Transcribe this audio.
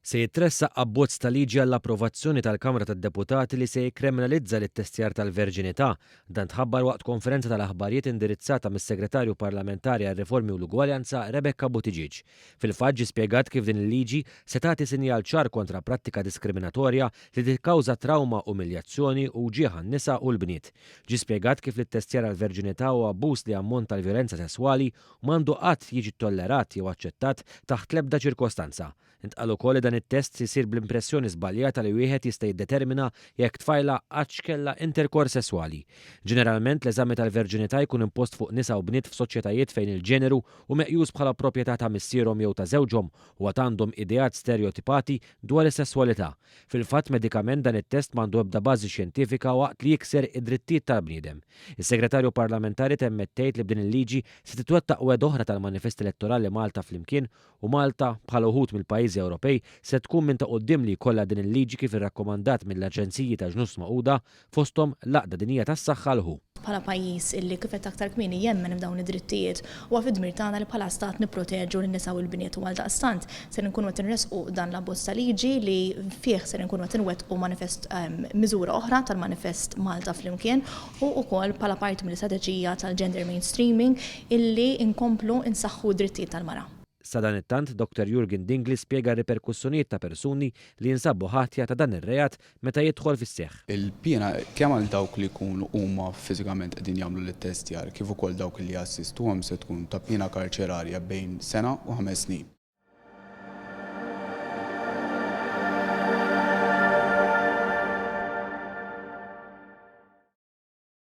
Se jitressaq abbozz ta' liġi għall-approvazzjoni tal-Kamra tad-Deputati li se jikkriminalizza l-ittestjar tal-verġinità. Dan tħabbar waqt konferenza tal-aħbarijiet indirizzata mis-Segretarju Parlamentari għar-Riformi u l-Ugwaljanza Rebecca Buttigieg. Fil-fatt ġie spjegat kif din il-liġi se tagħti sinjal ċar kontra prattika diskriminatorja li tikkawża trawma, umiljazzjoni u wġigħ għan-nisa u l-bniet. Ġie spjegat kif l-ittestjar għall-verġinità huwa abbuż li jammonta għal vjolenza sesswali u m'għandu qatt jiġi ttollerat jew aċċettat taħt l-ebda ċirkostanza. Intqal ukoll li dan it-test jsir bl-impressjoni żbaljata li wieħed jista' jiddetermina jekk tfajla qattx kellha interkors sesswali. Ġeneralment, l-eżami tal-verġinità jkun impost fuq nisa u bniet f'soċjetajiet fejn il-ġeneru hu meqjus bħala proprjetà ta' missierhom jew ta' żewġhom u għad għandhom ideat stereotipati dwar is-sesswalità. Fil-fatt, medikament dan it-test m'għandu ebda bażi xjentifika waqt li jikser id-drittijiet tal-bniedem. Is-Segretarju Parlamentari temmet tgħid li b'din il-liġi se titwettaq wegħda oħra tal-Manifest Elettorali Malta Flimkien U Malta, bħal uħud mill-pajjiżi Ewropej, se tkun minn ta' quddiem li jkollha din il-liġi kif irrakkomandat mill-aġenziji tal-Ġnus Magħquda, fosthom l-Għaqda Dinjija tas-Saħħa l-WHO. Bħala pajjiż illi kif għedt aktar kmieni jemmen f'dawn id-drittijiet, huwa fid-dmir tagħna li bħala stat nipproteġu lin-nisa u l-bniet u għaldaqstant ser inkunu qed inressqu dan l-abbozz ta' liġi li fih ser inkunu qed inwettqu manifest miżura oħra tal-manifest Malta Flimkien u wkoll bħala parti mill-istrateġija tal-gender mainstreaming illi nkomplu nsaħħu d-drittijiet tal-mara. Sadanittant, Doctor Jurgen Dingli spjega r-riperkussjonijiet ta' persuni li jinsabu ħatja ta' dan ir-reat meta jidħol fis-seħħ. Il-piena kemm għal dawk li jkunu huma fiżikament qegħdin jagħmlu l-ittestjar kif ukoll dawk li jassistuhom se tkun ta' piena karċerarja bejn sena u 5 snin.